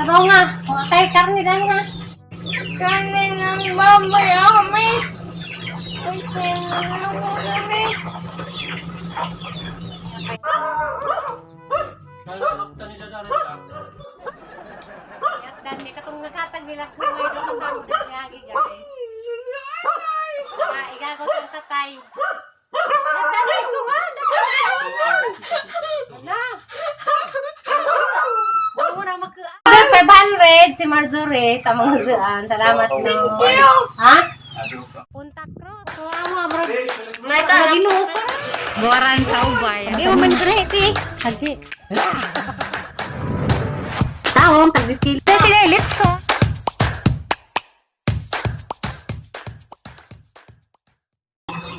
Sabaw nga. Kung kay karne dan nga. Karne ng baboy kami. Kami. Dan may katong naghatag nila kung may daw kasama na siyagi, guys. Ah, igagaw sa tatay. Nadali ko ha! Wala. Wala mo 500 si Marjorie sa mga zuan. Salamat no. Ha? Punta Cruz. So, amo, bro. May ka Ginoo ko. Buwaran sa ubay. Di mo man ti. Hagi. Taong tagdiskil. Sige, let's go.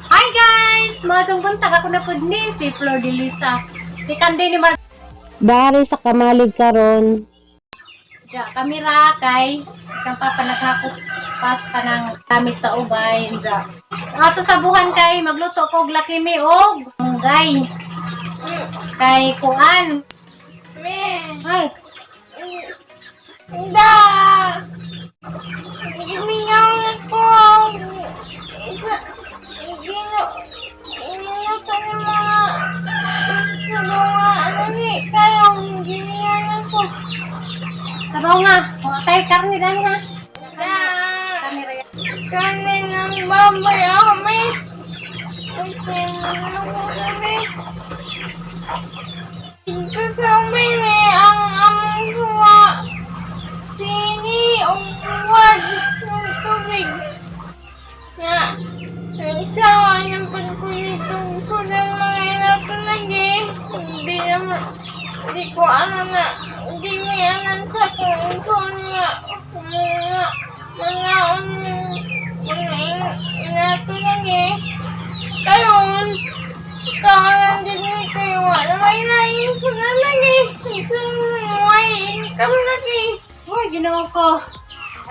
Hi guys! Mga tong buntag, ako na pud ni si Flor de Lisa. Si Candy ni Mar. Dari sa kamalig karon. Ja, kamera kay isang papa naghakop pas pa ng gamit sa ubay. Ja. Ato sa buhan kay magluto kog laki mi og munggay. Kay kuan. Me. Ay, Da. Gimingaw ko. Isa. Gino. Gino sa mga sa mga ano ni kayo gimingaw ko. Sabaw nga. Kung kay karne dan nga. Da. Karne ra yan. Karne ng baboy kami. Kami. Ito sa umili ang among suwa. Sini o buwad ng tubig. Nga, nagsawa niyang pagkulitong sulang mga inato lagi. Hindi naman, hindi ko ano na, hindi may anan sa kung inson nga, mga, mga, mga inato lagi. Karon, karon din may kayo, wala may nainson na lagi. Inson may income lagi. Uy, ginawa ko.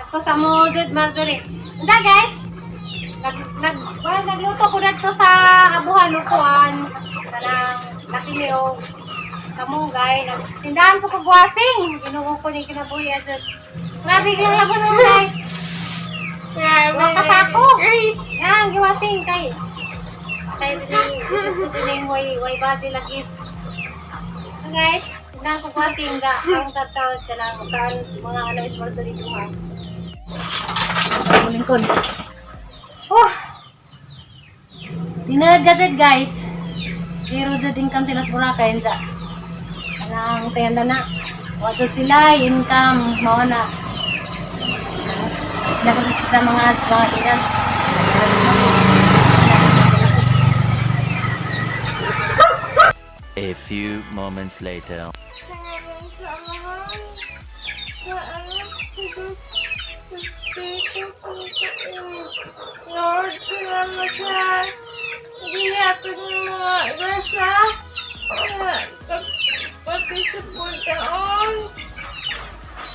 Ako sa mo, Jud Marjorie. Unsa guys? Nag nag well, nagluto ko dadto sa abuhan o kuan kanang laki ni og kamunggay. Nagsindahan po ko gwasing. Ginoo ko ni kinabuhi jud. Grabe gyud labon nun, guys. Grabe. Wa ka sako. Guys. Yan, giwasing kay kay dining way way body lagi. So guys, sindahan ko gwasing ga ang tatawag ka lang kaan mga ano is Marjorie duha. Sa akong lingkod. Oh! Tinagad gazet guys. Zero jud income sila sa Boracay unsa. Kanang sayanda na. Wa jud sila income mao na. Dapat sa mga mga tinas. A few moments later. Sa ngalan sa Amahan, sa Anak, sa Diyos, sa Espiritu Santo. Amen. Lord, salamat sa gihatag ng mga grasya, sa pati sa pagkaon.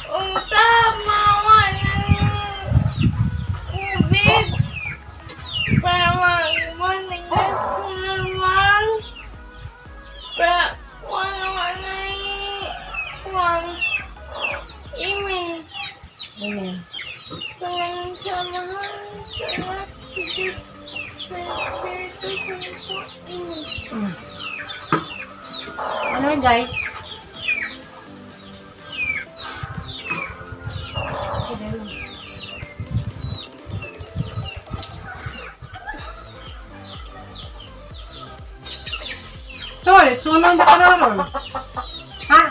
Unta, mawa ng COVID para magbuwan ng gas normal. Para wala wala kuwan. Amen. Amen. Sa ngalan sa Amahan, sa Anak, sa Diyos, sa Espiritu Santo. Amen. Ano yun, guys? Tol, sunod na ka na ron. Ha?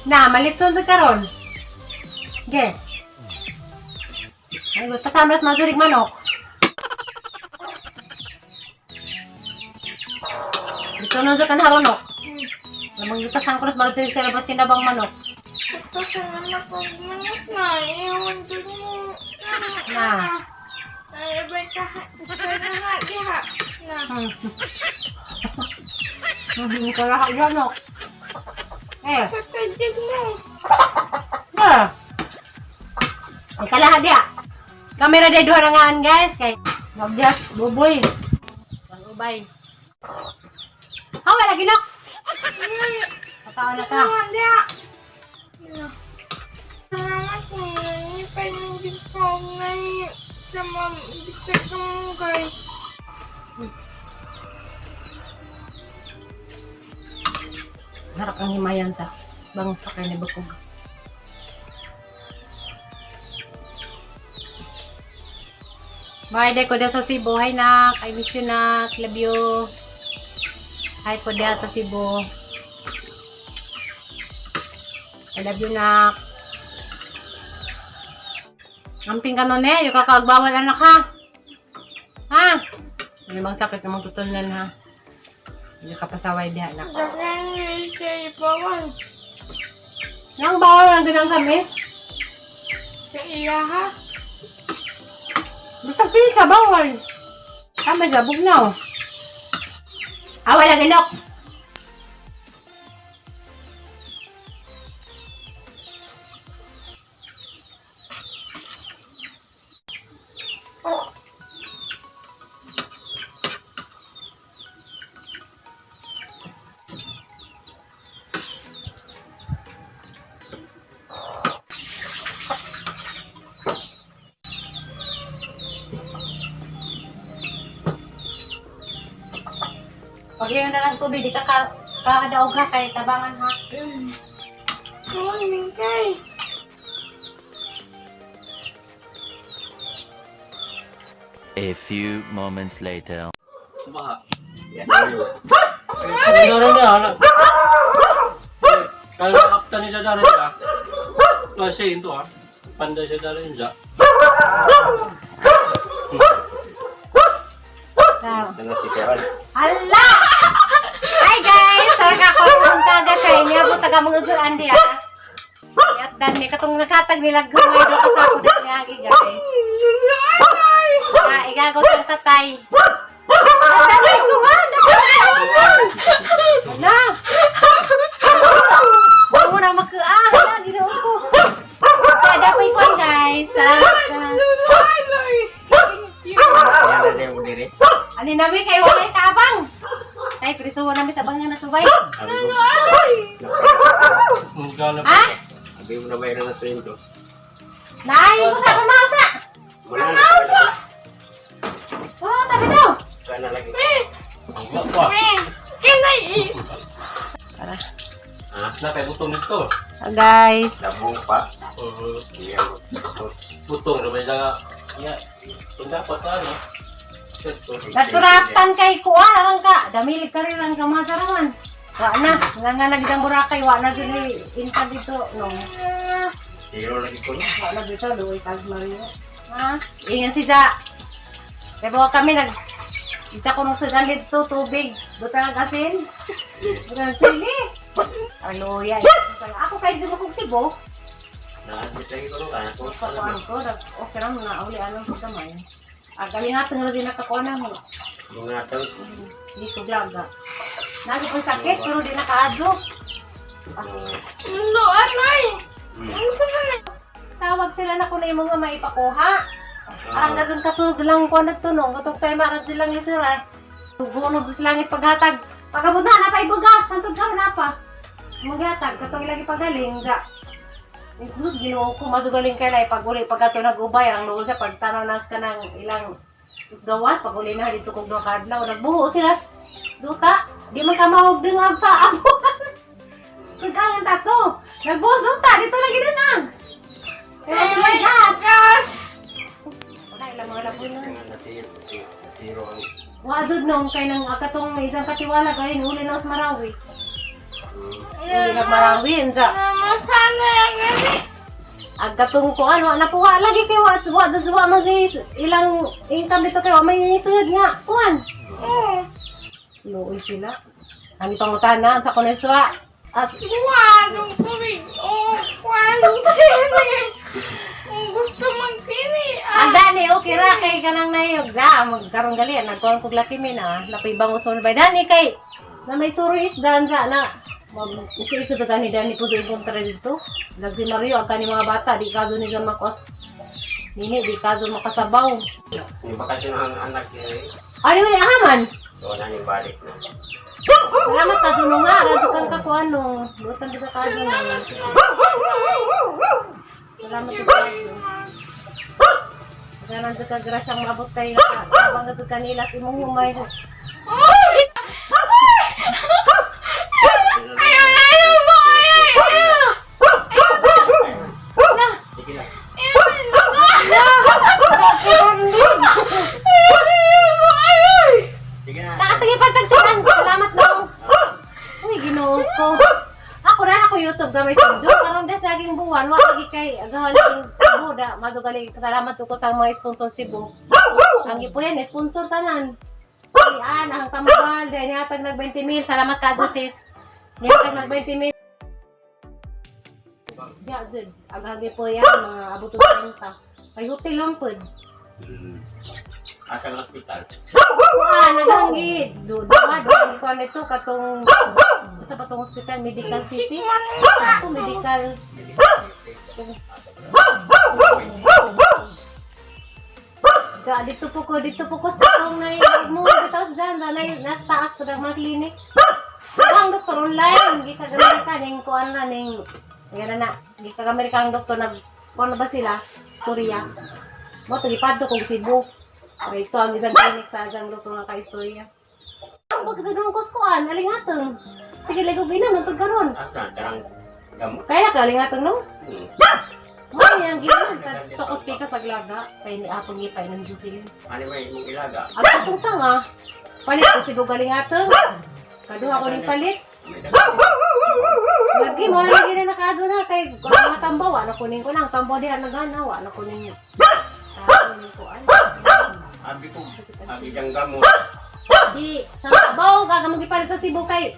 Na, malitson sa karon. Ge. Ay, kasama sa mazurig manok. Dito na sa kanharon no. Lamang gitasan ko nas marutulig sa labas sinabang manok. Ito sa naman kung manok na, iwan din mo. Na. Ay, ba ka, ka diha. Na. Kalaha dyan no. Eh, Kakajig mo. na. Ay kalaha diya. Kamera day duha na ngaan guys kay Magjas buboy. Ubay. Hawa lagi nok. Kaon na ka. Wala. Salamat po. Nangipay ng gipaw ngayon sa mga bisag guys. Sarap ang himayan sa bang sa kay ni Bakog. Bye, day ko dyan sa Cebu. Hi, nak. I miss you, nak. Love you. Hi ko dyan sa Cebu. I love you, nak. Amping ka nun eh. Yung kakagbawal anak, ha? Ha? Ano bang sakit sa mga tutulnan, ha? Hindi ka pasaway diha, anak. Dagan kay bawal. Nang bawal lang din ang kami. Sa iya ha. Basta pisa, bawal. Tama siya, bugnaw. Ah, wala ginok. Pag yun na lang tubig, di ka kakadaog ha, kay tabangan ha. Kunin kay. A few moments later. Dara na, anak. Kalau kapta nila dara niya. Kasi ito ah. Panday siya dara niya. Hala! Hi guys! Sorry ka ko ang taga kay niya po taga mga usul andi ah. Yat dan ni katong nakatag nila gumay do ka sa ako dali agi guys. Ah, igagaw sang tatay. Tatay ko ha! Na! Bago na makaa! Hala, ginoo ko. Kada ko ikuan guys. Ah, Ani nami kay walay tabang. Tay, prisuwa nami sa bangan na subay. Magkala Ha? Sabi mo na mayroon na trendo. Nay, ko sa kumausa. Wala na. Oh, sabi daw. Wala na lagi. pa. Can I eat? Na kay butong nito. Guys. Labong pa. Iya. Butong na may daga. Ya. Kung dapat ano. Ito. Naturatan kay kuan arang ka. Damilig ka rin ang kamasaraman. Wa na, nga nga nagdang Boracay, wa na dili inta dito no. Zero lagi ko. Wa na dito luoy kag Mario. Ha? Ingan si Ja. Kaya bawa kami nag isa ko nung sudan dito tubig, butang ang asin. Butang ang sili. Aloya. Ako kay di mo kong tibo. Naansit lagi ko nung anak ko. Pakuan ko, okay ra na uli anong pagkamay. Ah, galing nga din nakakuha na mo. Mga tao. Hindi ko glaga. Nasa pang sakit, pero di nakaadlo. No, anay. Ang sama na. Tawag sila na kung na yung mga maipakuha. Ang dagang kasunod lang ko na tunong. Katong tayo marad silang lisira. Gunog sa langit paghatag. Pagabot na, napay bugas. Santod ka na pa. Maghatag, katong ilagi pagaling. Ga. Gus, ginoo ko, madugaling kay na pag uli, pag ato nag-ubay, ang luo siya, pagtanaw nas ka ng ilang gawas, pag uli na dito kong duha ka adlaw, nagbuho sila duta, di man ka mahog dingag sa amo. Pagkangan tatlo, nagbuho duta, dito lagi na. Kaya sila gas. Gas. Wala ilang mga laboy na. Zero ang. Wadod nung kay nang akatong isang katiwala kay huli na sa Marawi. Huli na Marawi unsa. Masana ang gani. Agkatong ko ano na puha lagi kay wa wa wa man si ilang income dito kay wa may sud nga kuan. Oh. Luoy sila. Ani pangutana sa kuneswa. As Buwan, ang tubig. Oh, kuwan, sini. Kung gusto magkini. Ah. Ang dani okay ra kay kanang nayog da magkaroon gali nagkuan kog laki mi na napay bango sul bay dani kay na may suro isda sa na mag ikot sa kani dani po sa kontra dito. Nagsi Mario ang kani mga bata di kazo ni makos. Nini di kazo makasabaw. Yung bakasyon ang anak niya eh. Ano yung ahaman? Wala ni balik na. Salamat ka nga, radyo kang kakuan no. Butan di ka kayo. Salamat mo. Salamat Thank you sa very kayo. much. Ganan sa kagrasyang maabot kayo. Habang ka kanila sa imong humay. Uy! Ayaw, ayaw mo! Ayaw, ayaw! Na! Sige lang. Sige na. Nakatingin pa tagsinan. Salamat lang. Uy, Ginoo ko. Ako na ako YouTube gamay sundo. Karon da sa aging buwan, wa lagi kay agaw lagi Cebu da madugali. Salamat ko sa mga sponsor Cebu. Ang ipo yan, sponsor tanan. Iyan, ang tambal, dahil niya nag 20 mil. Salamat ka, sis. Niya nag 20 mil. Ya, jud. Aghang po yan, mga abot og 30. Ay, hotel lang pod. Asa ang hospital? Ah, naghangid. Duha, duha ko nito katong sa patong hospital, Medical City. Ako medical. Da, dito po ko sa tong na mo bitaw dyan, na nasa taas pa mga clinic. Ang doktor online, gi ka Amerika ning kuan na ning ayan na na, gi ka Amerika ang doktor nag kuan na ba sila? Korea. Mo to gipadto kog Cebu. Kay ito ang isang clinic sa isang doktor nga kaistorya. Ang pagkasunod ko kuan, alingatong. Sige, lego gina man pag karon. Asa tarang gamot. Kaya ka alingatong no? Hmm. Mo yang ginan tokos pika sa glaga kay ni apong gipay ng juice. Ano ba imong ilaga? Ang katong sanga, palit ko si Bugalingatong. Kaduha ko ning palit. May daghan. Lagi mo na lagi na nakaado na kay ang mga tambaw, wala kunin ko lang tambaw diha nagana, wala kunin. Ah, kunin ko ano. Abi ko, abi diyang gamot. Di sa abaw gagamang gipalit sa Cebu kay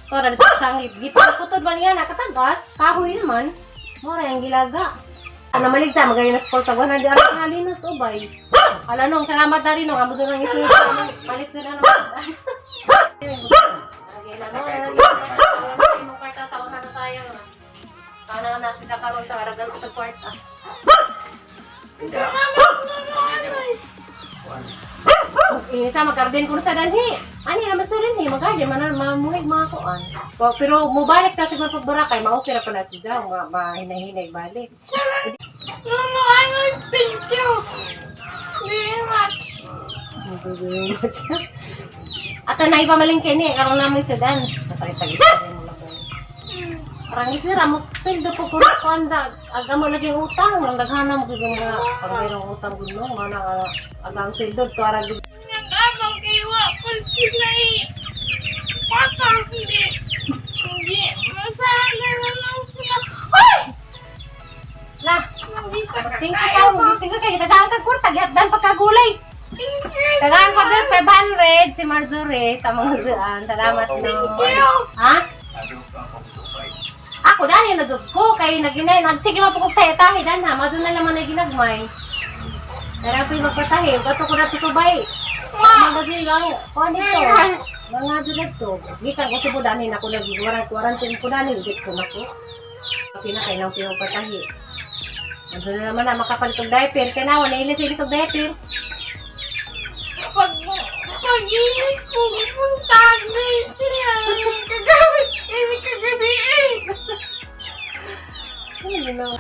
Tora dito sa sangit. Gipalit ko to man nga nakatagas, kahoy naman. Mo ra yung gilaga. Ana maligta magayon na sport tag 100 ang halinos ubay. Ala nong salamat na rin nong amo nang isunod palit na naman. Lagi na mo na sa imong kwarta sa una na sayang na. Kana na sila karon sa aragan sa kwarta. Hindi. Isa maggarden ko na sa danhi. Ani naman sa danhi, maggarden man na mamuhig mga kuan. Ko pero mobalik ta siguro pag Boracay, ma-okay ra pa na siya, ma mahinahinay balik. Mama, I like thank you very much. At na iba malingke ni karon namin sa dan. Napalitag mo lang. Parang isira mo pildo po ko kuan da aga mo lagi utang lang daghana mo gyud mga pangirong utang gud no mana nga agang sildo to ara gud. Nag-abang kay wa po sila eh. Papa, hindi. Hindi. Masaya na lang sila. Ay! La, Nandito ka thank you tayo. ka, thank you kay tagaan kag kurta gihatdan pagkagulay. Thank you. Tagaan pa din 500 si Marjorie sa mga zuan. Salamat no. Thank you. Ha? Abi ko ako dupay. Ako dani na jud ko kay naginay nagsige man po kog tahi dan ha. Madun na naman ay ginagmay. Dara po yung magpatahi. Gato ko na tutubay. Magazine lang. Kuan dito. Mga jud to. Gikan ko Cebu dani na ko nag quarantine ko dani git ko na ko. Pinakay nang pinagpatahi. Nandun na naman na makapalit og diaper. Kaya na, wala ilis-ilis og diaper. Pag, pag-inis ko, punta na sila. Kagamit, ini kagabi eh. Ay, ginawa.